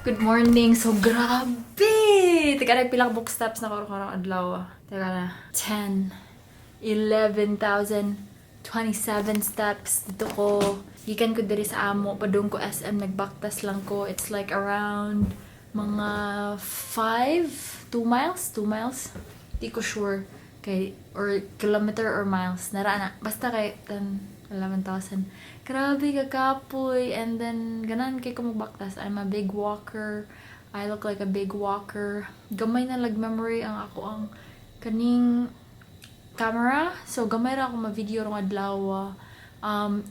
Good morning. So, grabe! Teka na, pila ka book steps na ko karong adlaw. Teka na. 10, 11,027 steps. Didto ko. Gikan ko diri sa amo. Padung ko SM. Nagbaktas lang ko. It's like around mga 5, 2 miles? 2 miles? Di ko sure. Kay, or kilometer or miles. Nara na. Basta kay 10, 11,000. Grabe kakapoy. And then, ganahan kay ko magbaktas. I'm a big walker. I look like a big walker. Gamay na lag memory ang akoang kaning camera. So, gamay ra ako ma-video rong adlaw.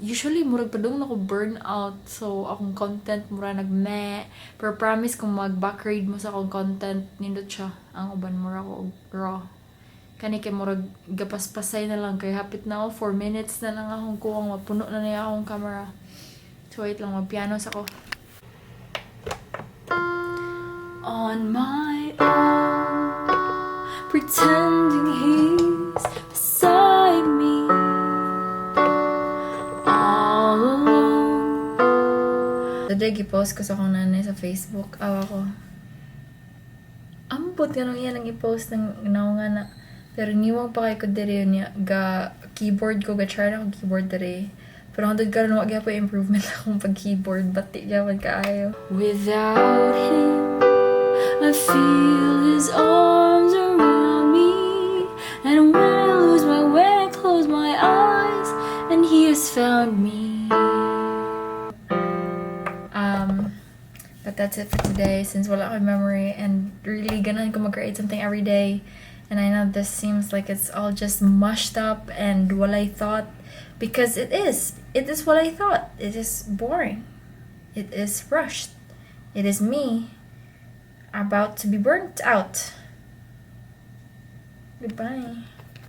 Usually, murag padung na ko burn out. So, akong content mura nag-meh. Pero promise kung mag-backgrade mo sa akong content, nindot siya. Ang uban mura ko og raw. Kani kay murag gapaspasay na lang kay hapit na ako 4 minutes na lang akong kuwang mapuno na niya akong camera. So wait lang, magpiano sa ko. On my own, pretending he's beside me, all alone. Today, gipost ko sa akong nanay sa Facebook. Awa ko. Ambot ganong iya nang i-post ng naunga na. Pero niwang pa kay ko diri niya ga keyboard ko, ga try na ko keyboard diri. Pero hangtod karon wa gyapon improvement akong pag keyboard, bati gyapon kaayo. Without him, I feel his arms around me. And when I lose my way, I close my eyes and he has found me. But that's it for today since wala ko'y memory and really ganahan ko mag-create something every day. And I know this seems like it's all just mushed up and what I thought, because it is. It is what I thought. It is boring. It is rushed. It is me about to be burnt out. Goodbye.